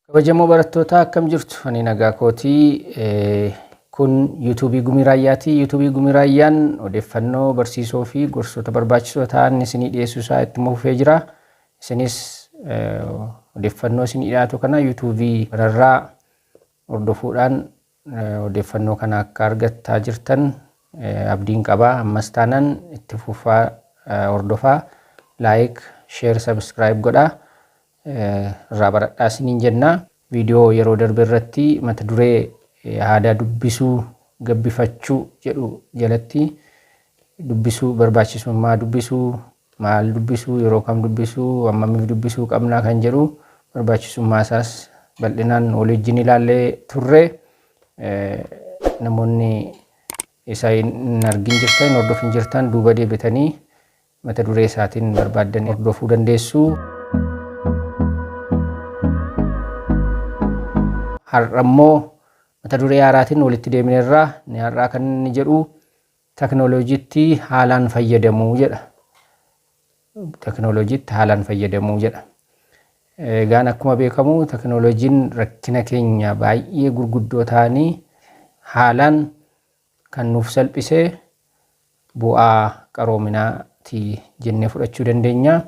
Kabajamoo barattootaa, akkam jirtu? Ani nagaa kootii. Kun yuutuubii Gumii Raayyaati. Yuutuubii Gumii Raayyaan odeeffannoo barsiisoo fi gorsoota barbaachisoo ta'an isinii dhiyeessuu isaa ittuma fufee jira. Isinis odeeffannoo isinii dhiyaatu kana yuutuubii kanarraa hordofuudhaan odeeffannoo kana akka argattaa jirtan abdiin qaba. Ammas taanaan itti fufaa hordofaa. Like, share, subscribe godhaa. Irraa baradhaa isiniin jenna. Viidiyoo yeroo darbe irratti mata duree aadaa dubbisuu gabbifachuu jedhu jalatti dubbisuu, barbaachisummaa dubbisuu, maal dubbisuu, yeroo kam dubbisuu, hammamiif dubbisuu qabnaa kan jedhu, barbaachisummaa isaas bal'inaan walii wajjin ilaallee turre. Namoonni isa hin argin jirtan, hin hordofin jirtan, duuba deebitanii mata duree isaatiin barbaaddan hordofuu dandeessu. Har'a immoo mata duree haaraatiin walitti deebineerra. Inni har'aa kan inni jedhu teknooloojiitti haalaan fayyadamuu jedha. Teknooloojiitti haalaan fayyadamuu jedha. Egaan akkuma beekamu teknooloojiin rakkina keenya baay'ee gurguddoo ta'anii haalaan kan nuuf salphise bu'aa qaroominaati jennee fudhachuu dandeenya.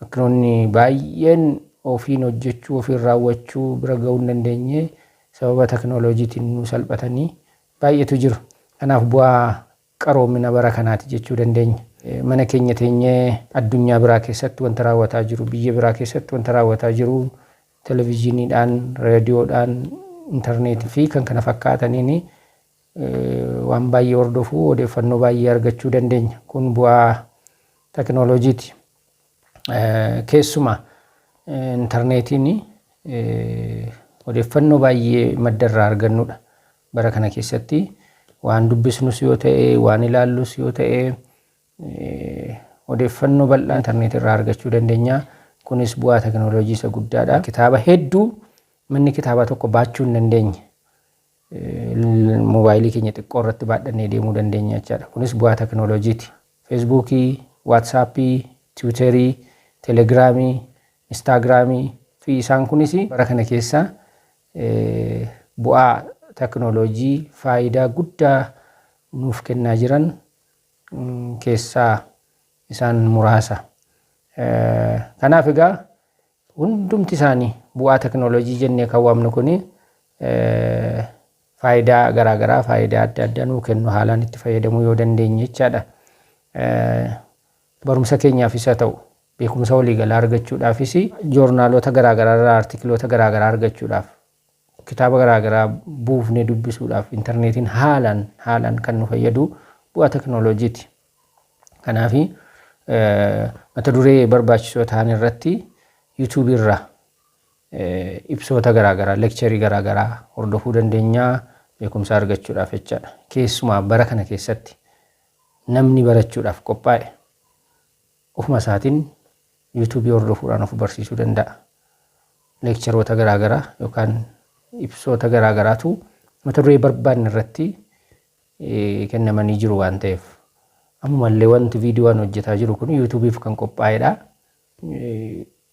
Rakkinoonni baay'een ofiin hojjechuu, ofiin raawwachuu bira gahuu hin dandeenye sababa teknooloojiitiin nu salphatanii baay'eetu jiru. Kanaaf bu'aa qaroomina bara kanaati jechuu dandeenya. Mana keenya teenyee addunyaa biraa keessatti wanta raawwataa jiru, biyya biraa keessatti wanta raawwataa jiru televizyiiniidhaan, raadiyoodhaan, intarneetii fi kan kana fakkaataniin waan baay'ee hordofuu, odeeffannoo baay'ee argachuu dandeenya. Kun bu'aa teknooloojiiti. Keessumaa intarneetiin odeeffannoo baay'ee madda irraa argannudha. Bara kana keessatti waan dubbisnus yoo ta'e, waan ilaallus yoo ta'e, odeeffannoo bal'aa intarneetii irraa argachuu dandeenya. Kunis bu'aa teknooloojii isa guddaadha. Kitaaba hedduu manni kitaabaa tokko baachuu hin dandeenye moobaayilii keenya xiqqoo irratti baadhannee deemuu dandeenya jechaadha. Kunis bu'aa teknooloojiiti. Feesbuukii, Waatsaappii, Tiwiiterii, Telegiraamii, Instaagiraamii fi isaan kunis bara kana keessa bu'aa teknooloojii faayidaa guddaa nuuf kennaa jiran keessaa isaan muraasa. Kanaaf egaa hundumti isaanii bu'aa teknooloojii jennee kan waamnu kuni faayidaa garaagaraa, faayidaa adda addaa nuu kennu haalaan itti fayyadamuu yoo dandeenye jechaadha. Barumsa keenyaafis haa ta'u, beekumsa waliigalaa argachuudhaafis, joornaalota garaagaraa irraa artikiloota garaagaraa argachuudhaaf, kitaaba garaagaraa buufnee dubbisuudhaaf intarneetiin haalaan haalaan kan nu fayyadu bu'aa teknooloojiiti. Kanaaf mata duree barbaachisoo ta'an irratti yuutuubii irraa ibsoota garaagaraa, lekcharii garaagaraa hordofuu dandeenya beekumsa argachuudhaaf jechaadha. Keessumaa bara kana keessatti namni barachuudhaaf qophaa'e ofuma isaatiin yuutuubii hordofuudhaan of barsiisuu danda'a. Leekcharoota garaagaraa yookaan ibsoota garaagaraatu mata duree barbaanne irratti kennamanii jiru waan ta'eef. Ammumallee wanti viidiyoon hojjetaa jiru kun yuutuubiif kan qophaa'edha.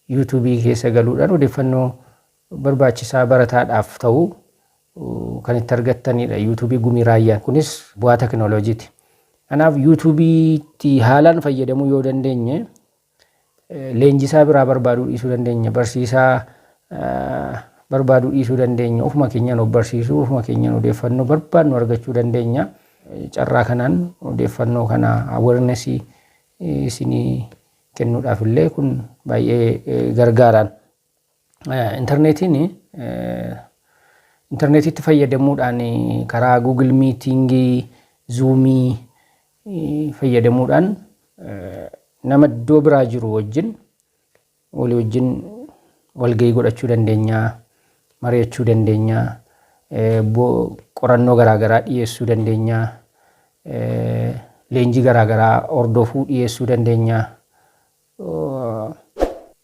Yuutuubii keessa galuudhaan odeeffannoo barbaachisaa barataadhaaf ta'u kan itti argattanidha. Yuutuubii Gumii Raayyaan kunis bu'aa teknooloojiiti. Kanaaf yuutuubiitti haalaan fayyadamuu yoo dandeenye leenjisaa biraa barbaaduu dhiisuu dandeenya. Barsiisaa barbaaduu dhiisuu dandeenya. Ofuma keenyaan of barsiisuu, ofuma keenyaan odeeffannoo barbaadnu argachuu dandeenya. Carraa kanaan odeeffannoo kana awareness isinii kennuudhaaf illee kun baay'ee gargaaraan. Intarneetiin, intarneetitti fayyadamuudhaan karaa Google Meetingii, Zoomii fayyadamuudhaan nama iddoo biraa jiru wajjin walii wajjin walgahii godhachuu dandeenya, mari'achuu dandeenya, qorannoo garaagaraa dhiyeessuu dandeenya, leenjii garaagaraa hordofuu dhiyeessuu dandeenya,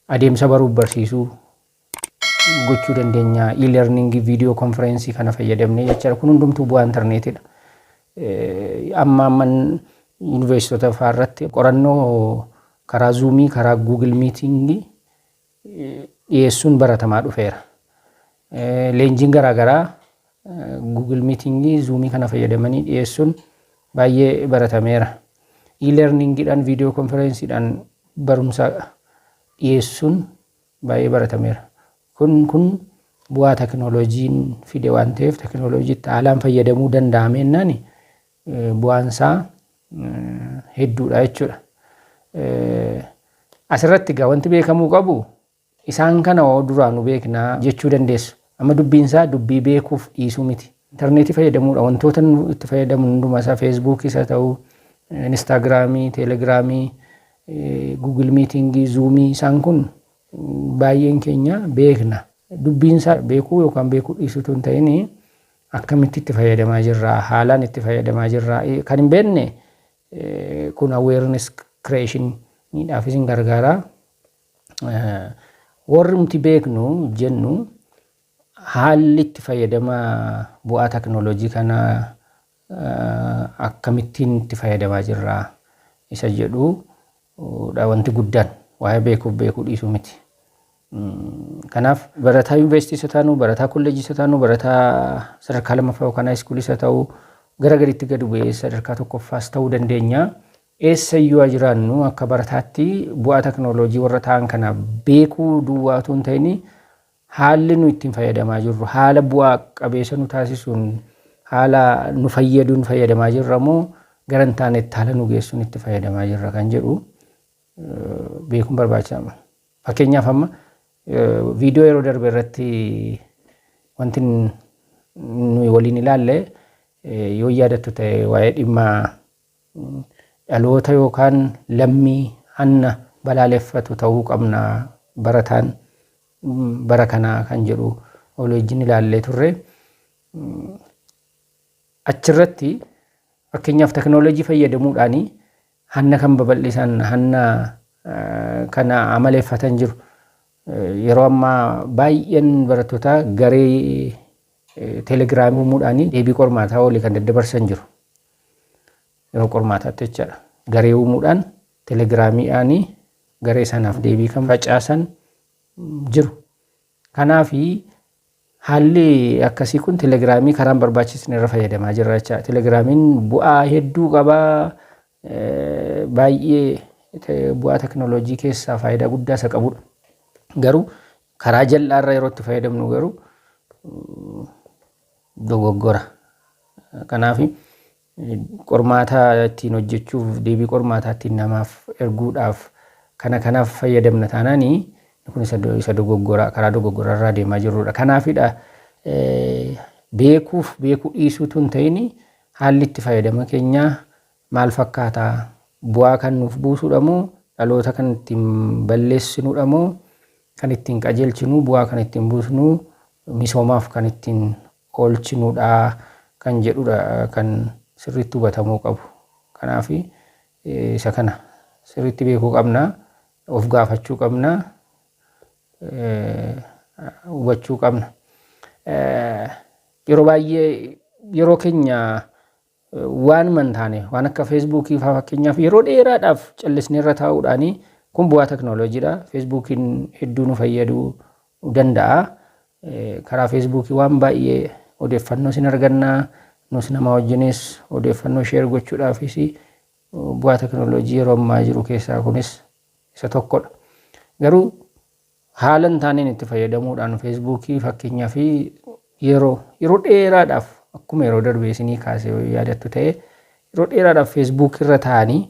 adeemsa baruuf barsiisuu gochuu dandeenya, e-learning, viidiyoo konfereensii kana fayyadamnee jechaadha. Kun hundumtuu bu'aa intarneetiidha. Amma amman yuunivarsiitota fa'aa irratti qorannoo karaa zuumii, karaa Google Meetingii dhiyeessuun baratamaa dhufeera. Leenjiin garaagaraa Google Meetingii, Zoomii kana fayyadamanii dhiyeessuun baay'ee baratameera. E-learningiidhaan, viidiyoo konferensiidhaan barumsa dhiyeessuun baay'ee baratameera. Kun bu'aa teknooloojiin fide waan ta'eef, teknooloojiitti haalaan fayyadamuu danda'ameennaan bu'aan isaa hedduudha jechuudha. Asirratti egaa wanti beekamuu qabu, isaan kana hoo duraanuu beeknaa jechuu dandeessu. Amma dubbiin isaa dubbii beekuuf dhiisuu miti. Intarneetii fayyadamuudha. Wantoota nu itti fayyadamnu hundumaa isaa, Feesbuukis haa ta'u, Instaagiraamii, Teelegiraamii, Google Meetingii, Zuumii, isaan kun baay'een keenya beekna. Dubbiin isaa beekuu yookaan beekuu dhiisuutu hin ta'in, akkamitti itti fayyadamaa jirra, haalaan itti fayyadamaa jirra. Kan hin beekne kun awareness creation dhaafis hin gargaara. Warri nuti beeknu jennu, haalli itti fayyadama bu'aa teknooloojii kanaa akkamittiin itti fayyadamaa jirra isa jedhu dha wanti guddaan, waa'ee beekuuf beekuu dhiisuu miti. Kanaaf barataa yuunivarsiitii isa taanu, barataa kolleejjii isa taanu, barataa sadarkaa lammaffaa yookaan high schoolii isa ta'u, gara gaditti gadi bu'ee sadarkaa tokkoffaas ta'uu dandeenya. Eessayyuu haa jiraannu, akka barataatti bu'aa teknooloojii warra ta'an kana beekuu duwwaa otoo hin ta'in, haalli nu ittiin fayyadamaa jirru haala bu'aa qabeessa nu taasisuun, haala nu fayyaduun fayyadamaa jirra moo gara hin taanetti haala nu geessuun itti fayyadamaa jirra kan jedhu beekuun barbaachisaadha. Fakkeenyaaf, amma viidiyoo yeroo darbe irratti wanti nuyi waliin ilaalle, yoo yaadattu ta'e, waa'ee dhimma dhaloota yookaan lammii hanna balaaleffatu ta'uu qabna barataan bara kanaa kan jedhu ol wajjin ilaallee turre. Achirratti fakkeenyaaf teknooloojii fayyadamuudhaan hanna kan babal'isan, hanna kana amaleeffatan jiru. Yeroo ammaa baay'een barattootaa garee Teelegiraamii uumuudhaan deebii qormaataa olii kan daddabarsan jiru. Yeroo qormaataatti jechaadha. Garee uumuudhaan Teelegiraamiidhaan garee sanaaf deebii kan facaasan jiru. Kanaafi haalli akkasii kun Teelegiraamii karaan barbaachisne irra fayyadamaa jirra jechaadha. Teelegiraamiin bu'aa hedduu qabaa. Baay'ee bu'aa teknooloojii keessaa faayidaa guddaa isa qabudha. Garuu karaa jal'aarra yeroo itti fayyadamnu garuu dogoggora. Kanaaf qormaata ittiin hojjechuuf, deebii qormaataa ittiin namaaf erguudhaaf, kana kanaaf fayyadamna taanaanii, kun isa dogoggora, karaa dogoggora irraa deemaa jirrudha. Kanaafidha, beekuuf beekuu dhiisuutu hin ta'in, haalli itti fayyadama keenyaa maal fakkaataa, bu'aa kan nuuf buusudha moo dhaloota kan ittiin balleessinudha moo kan ittiin qajeelchinu, bu'aa kan ittiin buusnu, misoomaaf kan ittiin oolchinudha kan jedhudha kan sirriitti hubatamuu qabu. Kanaaf isa kana sirriitti beekuu qabna, of gaafachuu qabna, hubachuu qabna. Yeroo baay'ee yeroo keenya waanuma hin taane, waan akka Feesbuukii fa'aa fakkeenyaaf, yeroo dheeraadhaaf callisnee irra taa'uudhaani, kun bu'aa teknooloojiidha. Feesbuukiin hedduu nu fayyaduu danda'a. Karaa Feesbuukii waan baay'ee odeeffannoo sin arganna. Nus nama wajjinis odeeffannoo share gochuudhaafis bu'aa teknooloojii yeroo ammaa jiru keessaa kunis isa tokkodha. Garuu haala hin taaneen itti fayyadamuudhaan Feesbuukii fakkeenyaaf yeroo dheeraadhaaf, akkuma yeroo darbe isinii kaasee yoo yaadattu ta'e, yeroo dheeraadhaaf Feesbuuk irra taa'anii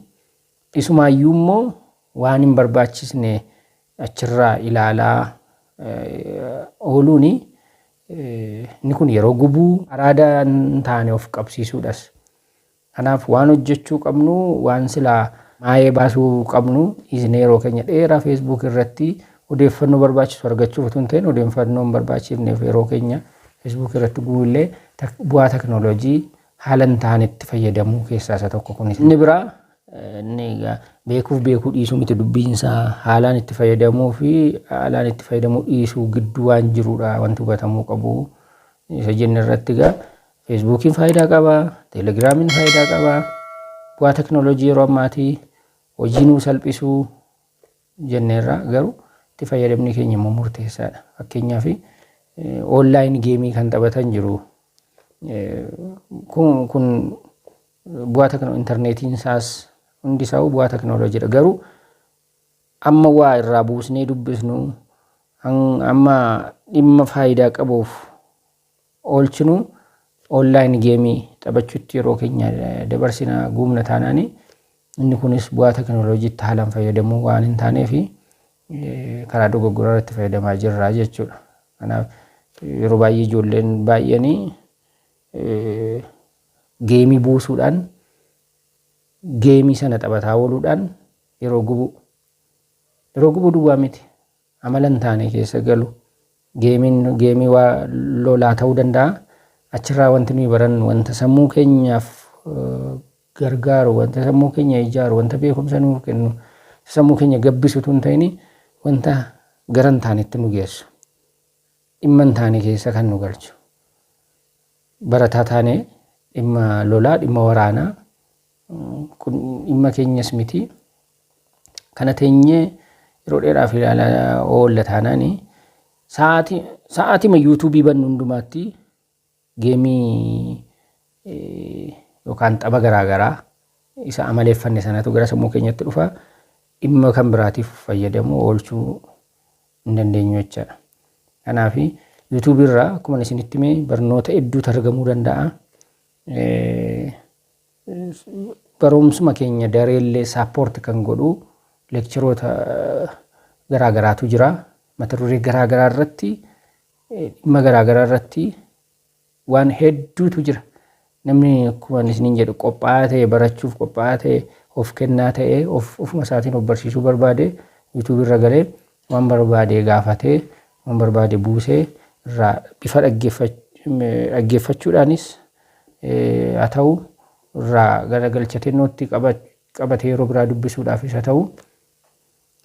isumaayyuu immoo waan hin barbaachisne achirraa ilaalaa ooluuni, inni kun yeroo gubuu, araada hin taane of qabsiisuudhas. Kanaaf waan hojjechuu qabnu, waan silaa maayee baasuu qabnu dhiisnee, yeroo keenya dheeraa Feesbuuk irratti odeeffannoo barbaachisu argachuuf otoo hin ta'in odeeffannoo hin barbaachifneef yeroo keenya Feesbuuk irratti gubuu illee bu'aa teknooloojii haala hin taanetti fayyadamuu keessaa isa tokko kunis. Inni biraa, inni egaa beekuuf beekuu dhiisuu miti dubbiinsaa, haalaan itti fayyadamuu fi haalaan itti fayyadamuu dhiisuu gidduu waan jirudha wanti hubatamuu qabu. Isa jenne irratti egaa Feesbuukiin faayidaa qaba, Teelegiraamiin faayidaa qaba. Bu'aa teknooloojii yeroo ammaatii, hojii nuu salphisuu jenneerra, garuu itti Itti fayyadamni keenya immoo murteessaadha. Fakkeenyaaf, online game kan taphatan jiru. Kun bu'aa teknooloojii, intarneetiin isaas hundi isaa bu'aa teknooloojiidha. Garuu amma waa irraa buusnee dubbisnu, amma dhimma faayidaa qabuuf oolchinu, online game taphachuutti yeroo keenya dabarsina guubna taanaani, inni kunis bu'aa teknooloojiitti haalaan fayyadamuu waan hin taaneef karaa dogoggoraa irratti fayyadamaa jirra jechuudha. Kanaaf yeroo baay'ee ijoolleen baay'een game buusuudhaan, game sana taphataa ooluudhaan yeroo gubu. Yeroo gubuu duwwaa miti, amala hin taane keessa galu. Gameiin game waa lolaa ta'uu danda'a. Achirraa wanti nuyi barannu, wanta sammuu keenyaaf gargaaru, wanta sammuu keenya ijaaru, wanta beekumsa nuuf kennu, sammuu keenya gabbisu utuu hin ta'in, wanta gara hin taanetti nu geessu. Dhimma hin taane keessa kan nu galchu. Barataa taanee dhimma lolaa, dhimma waraanaa kun dhimma keenyas miti. Kana teenyee yeroo dheeraaf ilaalaa oolla taanaani, sa'aatima YouTube bannu hundumaatti game yookaan tapha garaagaraa isa amaleeffanne sanatu gara sammuu keenyatti dhufa. Dhimma kan biraatiif fayyadamuu oolchuu hin dandeenyu jechaadha. Kanaaf YouTube irraa akkuma isinitti hime barnoota hedduutu argamuu danda'a. Barumsuma keenya dareellee support kan godhu lectureoota garaagaraatu jira. Mata duree garaagaraa irratti, dhimma garaagaraa irratti waan hedduutu jira. Namni akkuma isiniin jedhu qophaa'aa ta'e, barachuuf qophaa'aa ta'e, of kennaa ta'e, ofuma isaatiin of barsiisuu barbaade, YouTube irra galee waan barbaade gaafatee, waan barbaade buusee irraa bifa dhaggeeffachuudhaanis haa ta'u, irraa garagalchatee nootti qabatee yeroo biraa dubbisuudhaafis haa ta'u,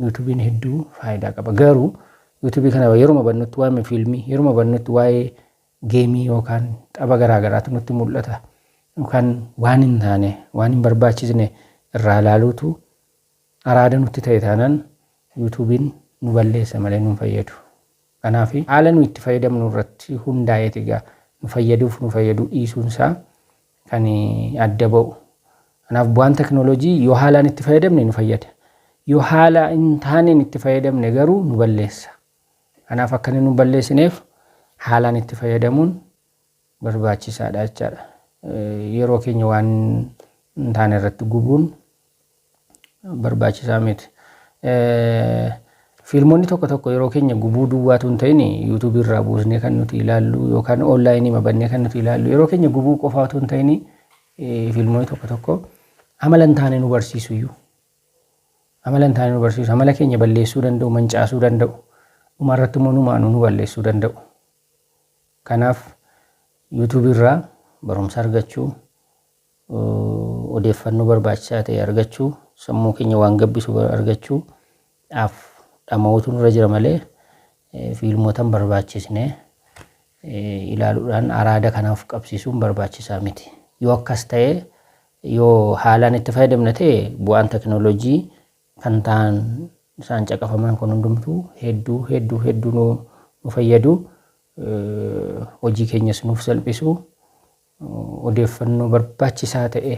YouTubeiin hedduu faayidaa qaba. Garuu YouTube kana yeroo bannutti waa'ee fiilmii, yeroo bannutti waa'ee game yookaan tapha garaagaraatu nutti mul'ata. Yookaan waan hin taane, waan hin barbaachisne irraa ilaaluutu araada nutti ta'e taanaan, YouTubeiin nu balleessa malee nu hin fayyadu. Kanaaf haala nu itti fayyadamnu irratti hundaa'eeti egaa nu fayyaduuf nu fayyaduu dhiisuun isaa kan adda ba'u. Kanaaf bu'aan teknooloojii yoo haalaan itti fayyadamne nu fayyada. Yoo haala hin taaneen itti fayyadamne garuu nu balleessa. Kanaaf akka inni nu balleessineef haalaan itti fayyadamuun barbaachisaadha jechaadha. Yeroo keenya waan hin taane irratti gubuun barbaachisaa miti. Fiilmonni tokko tokko yeroo keenya gubuu duwwaatu hin ta'in, YouTube irraa buusnee kan nuti ilaallu yookaan online mabannee kan nuti ilaallu, yeroo keenya gubuu qofaatu hin ta'in, fiilmonni tokko tokko amala hin taane nu barsiisu iyyuu. Amala hin taane nu barsiisu, amala keenya balleessuu danda'u, mancaasuu danda'u. Dhumarratti immoo numaanuu nu balleessuu danda'u. Kanaaf YouTube irraa barumsa argachuu, odeeffannoo barbaachisaa ta'e argachuu, sammuu keenya waan gabbisu argachuu dhaaf dhama'uutu nurra jira malee, fiilmota hin barbaachisne ilaaluudhaan araada kanaaf qabsiisuun barbaachisaa miti. Yoo akkas ta'e, yoo haalaan itti fayyadamna ta'e, bu'aan teknooloojii kan ta'an isaan caqafaman kun hundumtuu hedduu hedduu hedduu nu fayyadu. Hojii keenyas nuuf salphisu, odeeffannoo barbaachisaa ta'e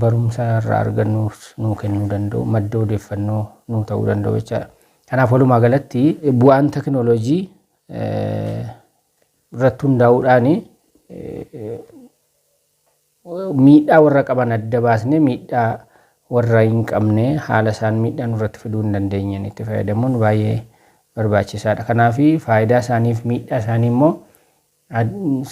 barumsa irraa argannuuf nuu kennuu danda'u, madda odeeffannoo nuu ta'uu danda'u jechaadha. Kanaaf walumaa galatti bu'aan teknooloojii irratti hundaa'uudhaan miidhaa warra qaban adda baasnee, miidhaa warra hin qabne, haala isaan miidhaa nurratti fiduu hin dandeenyeen itti fayyadamuun baay'ee barbaachisaadha. Kanaaf faayidaa isaaniif miidhaa isaanii immoo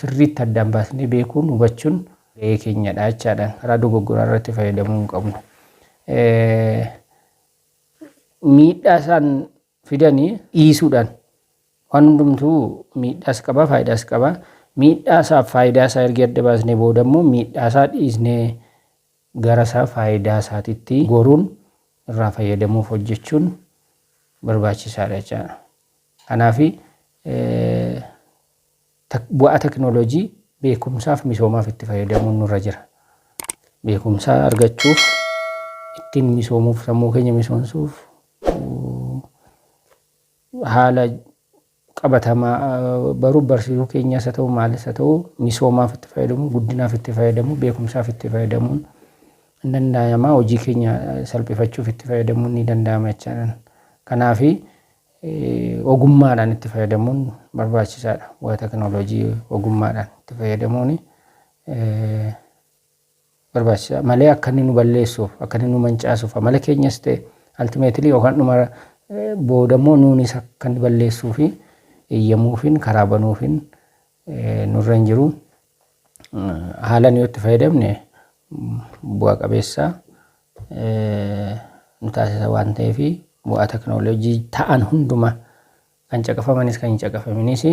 sirriitti addaan baasnee beekuun, hubachuun gahee keenyadha jechaadha. Karaa dogoggoraa irratti fayyadamuu hin qabnu. Miidhaa isaan fidanii dhiisuudhaan, waan hundumtuu miidhaas qaba, faayidaas qaba. Miidhaa isaaf faayidaa isaa erga adda baasnee booda immoo miidhaa isaa dhiisnee gara isaa faayidaa isaatitti goruun irraa fayyadamuuf hojjechuun barbaachisaadha jechaadha. Kanaaf bu'aa teknooloojii beekumsaaf misoomaaf itti fayyadamuun nurra jira. Beekumsa argachuuf, ittiin misoomuuf, sammuu keenya misoomsuuf. Haala qabatamaa baruuf barsiisuu keenyas haa ta'u, maalis haa ta'u, misoomaaf itti fayyadamu, guddinaaf itti fayyadamu, beekumsaaf itti fayyadamuun hin danda'ama. Hojii keenya salphifachuuf itti fayyadamuun ni danda'ama jechaadha. Kanaafi ogummaadhaan itti fayyadamuun barbaachisaadha. Bu'aa teknooloojii ogummaadhaan itti fayyadamuun barbaachisaa malee akka inni nu balleessuuf, akka inni nu mancaasuuf, amala keenyas ta'e ultimately yookaan dhuma boodammoo nuunis akka inni balleessuu fi eeyyamuufin karaa banuufin nurra hin jiru. Haalaan yoo itti fayyadamne bu'a qabeessa nu taasisa waan ta'eef, bu'aa teknooloojii ta'an hundumaa, kan caqafamanis kan hin caqafaminis,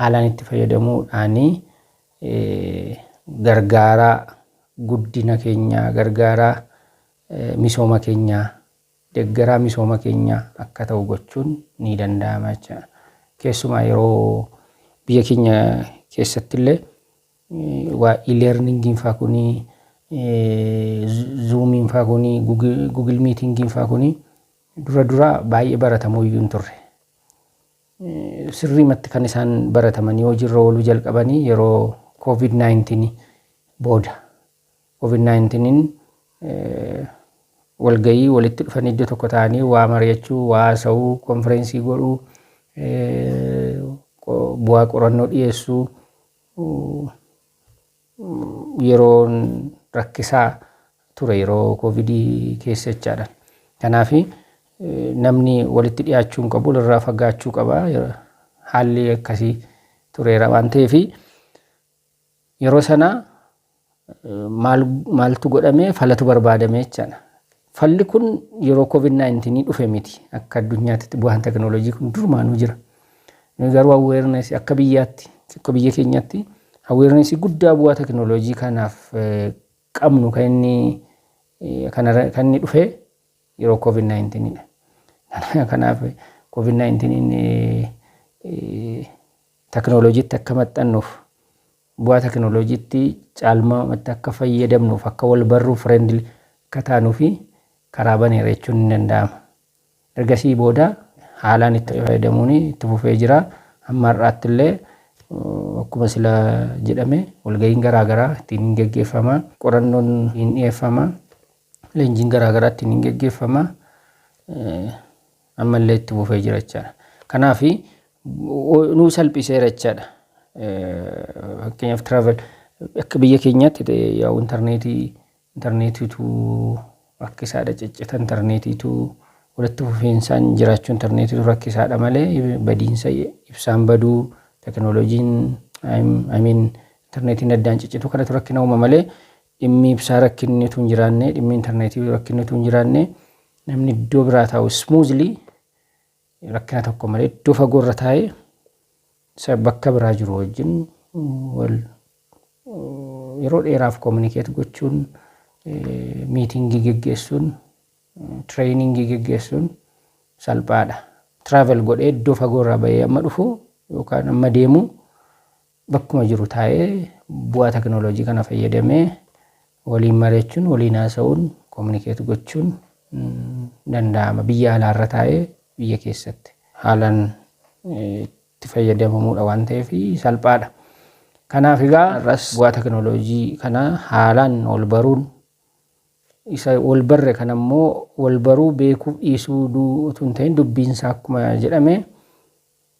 haalaan itti fayyadamuudhaanii gargaaraa guddina keenyaa, gargaaraa misooma keenyaa, deeggaraa misooma keenyaa akka ta'u gochuun ni danda'ama jechuudha. Keessumaa yeroo biyya keenya keessatti illee waa e-learningiin faa kunii, Zoomiin faa kunii, Google Meetingiin faa kunii dura dura baay'ee baratamuu iyyuu hin turre. Sirriimatti kan isaan baratamanii hojiirra ooluu jalqabanii yeroo COVID-19 booda. COVID-19 walgayii walitti dhufanii iddoo tokko ta'anii waa mari'achuu, waa haasa'uu, konfireensii godhuu, bu'aa qorannoo dhiyeessuu yeroon rakkisaa ture yeroo Covidii keessa jechaadha. Kanaaf namni walitti dhiyaachuu hin qabu, walirraa fagaachuu qaba. Haalli akkasii tureera waan ta'eef, yeroo sana maal maaltu godhame? Falatu barbaadame jechaadha. Falli kun yeroo COVID-19 dhufe miti. Akka addunyaatti bu'aan teknooloojii kun durumaanuu jira. Garuu awareness akka biyyaatti, akka biyya keenyaatti awareness guddaa bu'aa teknooloojii kanaaf qabnu kan inni dhufe yeroo COVID-19 dha. Kanaaf COVID-19 teknooloojiitti akka maxxannuuf, bu'aa teknooloojiitti caalmaatti akka fayyadamnuuf, akka wal barruuf, friendly akka taanuu fi karaa baneera jechuun ni danda'ama. Ergasii booda haalaan itti fayyadamuun itti fufee jira. Hamma har'aatti illee akkuma sila jedhame walga'iin garaagaraa ittiin hin geggeeffama. Qorannoon hin dhiyeeffama. Leenjiin garaagaraa ittiin hin geggeeffama. Ammallee itti fufee jira jechaadha. Kanaaf nuu salphiseera jechaadha. Fakkeenyaaf travel akka biyya keenyaatti yaa'u intarneetiitu rakkisaadha, ciccita intarneetiitu, walitti fufiinsaan jiraachuu intarneetiitu rakkisaadha malee, badiinsa ibsaan baduu, teknooloojiin, I mean, intarneetiin addaan ciccitu kanatu rakkina uuma malee, dhimmi ibsaa rakkinni utuu hin jiraanne, dhimmi intarneetii rakkinni utuu hin jiraanne, namni iddoo biraa taa'u smoothly rakkina tokko malee iddoo fagoorra taa'ee isa bakka biraa jiru wajjin wal yeroo dheeraaf communicate gochuun, meetingii geggeessuun, trainingii geggeessuun salphaadha. Travel godhee iddoo fagoorraa bahee amma dhufu yookaan amma deemu, bakkuma jiru taa'ee bu'aa teknooloojii kana fayyadamee waliin mari'achuun, waliin haasa'uun, communicate gochuun danda'ama. Biyya alaarra taa'ee biyya keessatti haalaan itti fayyadamamuudha waan ta'eef salphaadha. Kanaaf egaa har'as bu'aa teknooloojii kana haalaan ol baruun, isa wal barre kana immoo wal baruu beekuuf dhiisuu utuu hin ta'in, dubbiinsaa akkuma jedhame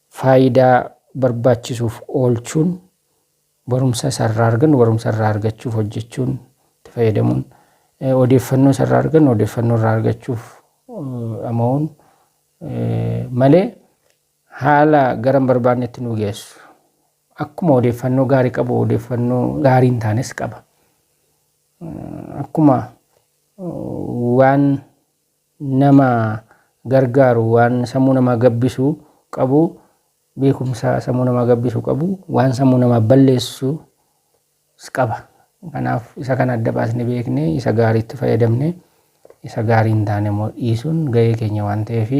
faayidaa barbaachisuuf oolchuun, barumsa isarraa argannu barumsa irraa argachuuf hojjechuun, itti fayyadamuun, odeeffannoo isarraa argannu odeeffannoo irraa argachuuf dhama'uun malee haala gara hin barbaannetti nu geessu. Akkuma odeeffannoo gaarii qabu, odeeffannoo gaarii hin taanes qaba. Akkuma waan nama gargaaru, waan sammuu namaa gabbisu qabu, beekumsa sammuu namaa gabbisu qabu, waan sammuu namaa balleessu qaba. Kanaaf isa kana adda baasnee beeknee isa gaariitti fayyadamnee isa gaarii hin taane immoo dhiisuun gahee keenya waan ta'eef,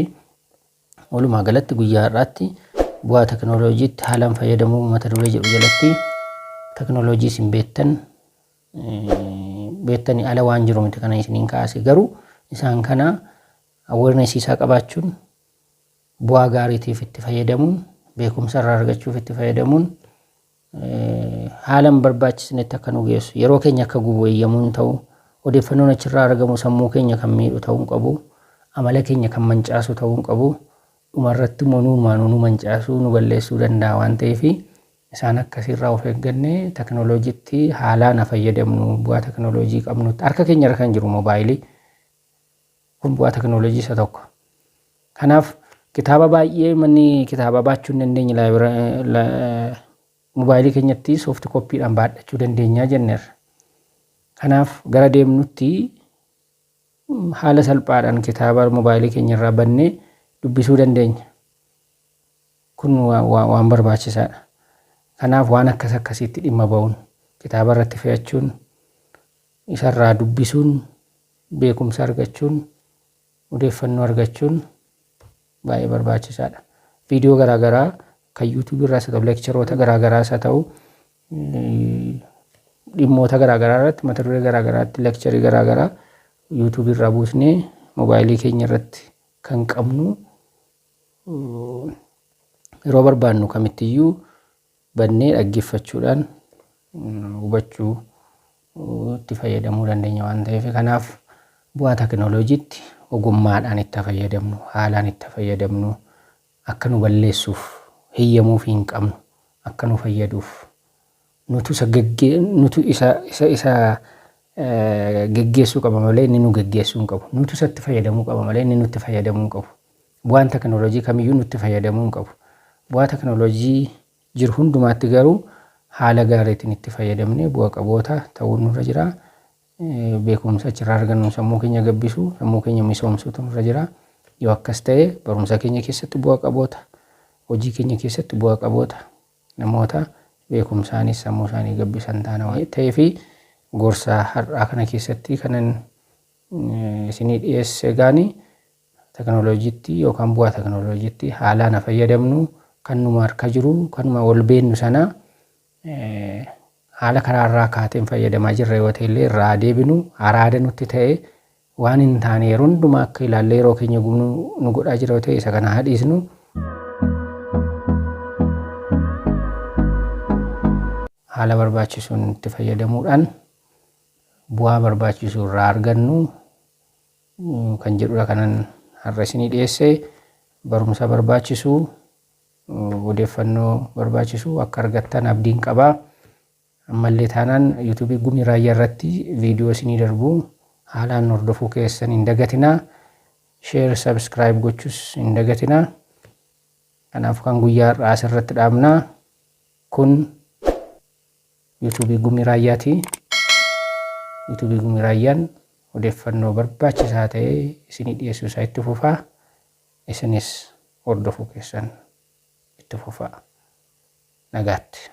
walumaa galatti guyyaa har'aatti bu'aa teknooloojiitti haalaan fayyadamuu mata duree jedhu jalatti teknooloojii isin beektan beektanii ala waan jiru miti kana isiniin kaase, garuu isaan kana awareness isaa qabaachuun Bu'aa gaariitiif itti fayyadamuun, beekumsa irraa argachuuf itti fayyadamuun haala hin barbaachisnetti akka nu geessu, yeroo keenya akka gubu eeyyamuun ta'u, odeeffannoon achirraa argamu sammuu keenya kan miidhu ta'uu hin qabu, amala keenya kan mancaasu ta'uu hin qabu, dhumarratti immoo nuumaanuu nu mancaasuu, nu balleessuu danda'a waan ta'eef isaan akkasiirraa of eeggannee teknooloojiitti haalaan haa fayyadamnu. Bu'aa teknooloojii qabnutti harka keenya irra kan jiru moobaayilii kun bu'aa teknooloojii isa tokko. Kanaaf kitaaba baay'ee manni kitaabaa baachuu hin dandeenye moobaayilii keenyatti soofti koppiidhaan baadhachuu dandeenya jenneerra. Kanaaf gara deemnutti haala salphaadhaan kitaaba moobaayilii keenya irraa bannee dubbisuu dandeenya. Kun waan barbaachisaadha. Kanaaf waan akkas akkasiitti dhimma ba'uun, kitaaba irratti fe'achuun, isarraa dubbisuun, beekumsa argachuun, odeeffannoo argachuun baay'ee barbaachisaadha. Viidiyoo garaagaraa kan yuutuubii irraas haa ta'u, leekcharoota garaagaraas haa ta'u, dhimmoota garaagaraa irratti, mata duree garaagaraatti leekcharii garaagaraa yuutuubii irraa buusnee moobaayilii keenya irratti kan qabnu yeroo barbaannu kamittiyyuu bannee dhaggeeffachuudhaan hubachuu, itti fayyadamuu dandeenya waan ta'eef. Kanaaf bu'aa teknooloojiitti ogummaadhaan itti fayyadamnu, haalaan itti fayyadamnu, akka nu balleessuuf heyyamuuf hin qabnu, akka nu fayyaduuf nutu isa nutu isa isa isa geggeessuu qaba malee inni nu geggeessuu hin qabu. Nutu isatti fayyadamuu qaba malee inni nutti fayyadamuu hin qabu. Bu'aan teknooloojii kamiyyuu nutti fayyadamuu hin qabu. Bu'aa teknooloojii jiru hundumaatti garuu haala gaariitiin itti fayyadamnee bu'a qaboota ta'uun nurra jira. Beekumsa achirraa argannu sammuu keenya gabbisuu, sammuu keenya misoomsuutu nurra jira. Yoo akkas ta'e barumsa keenya keessatti bu'a qaboota, hojii keenya keessatti bu'a qaboota, namoota beekumsaanis sammuu isaanii gabbisan taana waan ta'eef, gorsa har'aa kana keessatti kanan isinii dhiyeesse gaani teknooloojiitti yookaan bu'aa teknooloojiitti haalaan fayyadamnu. Kan numa harka jiru, kanuma wal beennu sana haala karaarraa kaateen fayyadamaa jirra yoo ta'e illee irraa deebinu. Araada nutti ta'e, waan hin taane yeroo hundumaa akka ilaallee yeroo keenya gubnu nu godhaa jira yoo ta'e, isa kana haa dhiisnu. Haala barbaachisuun itti fayyadamuudhaan bu'aa barbaachisu irraa argannu kan jedhudha kanan har'a isinii dhiyeesse. Barumsa barbaachisu, odeeffannoo barbaachisu akka argattan abdiin qabaa. Ammallee taanaan yuutuubii Gumii Raayyaa irratti viidiyoo isinii darbu haalaan hordofuu keessan hin dagatinaa. Share, subscribe gochuus hin dagatinaa. Kanaaf kan guyyaa har'aa asirratti dhaabnaa. Kun yuutuubii Gumii Raayyaati. Yuutuubii Gumii Raayyaan odeeffannoo barbaachisaa ta'e isinii dhiyeessuu isaa itti fufaa. Isinis hordofuu keessan itti fufaa. Nagaatti.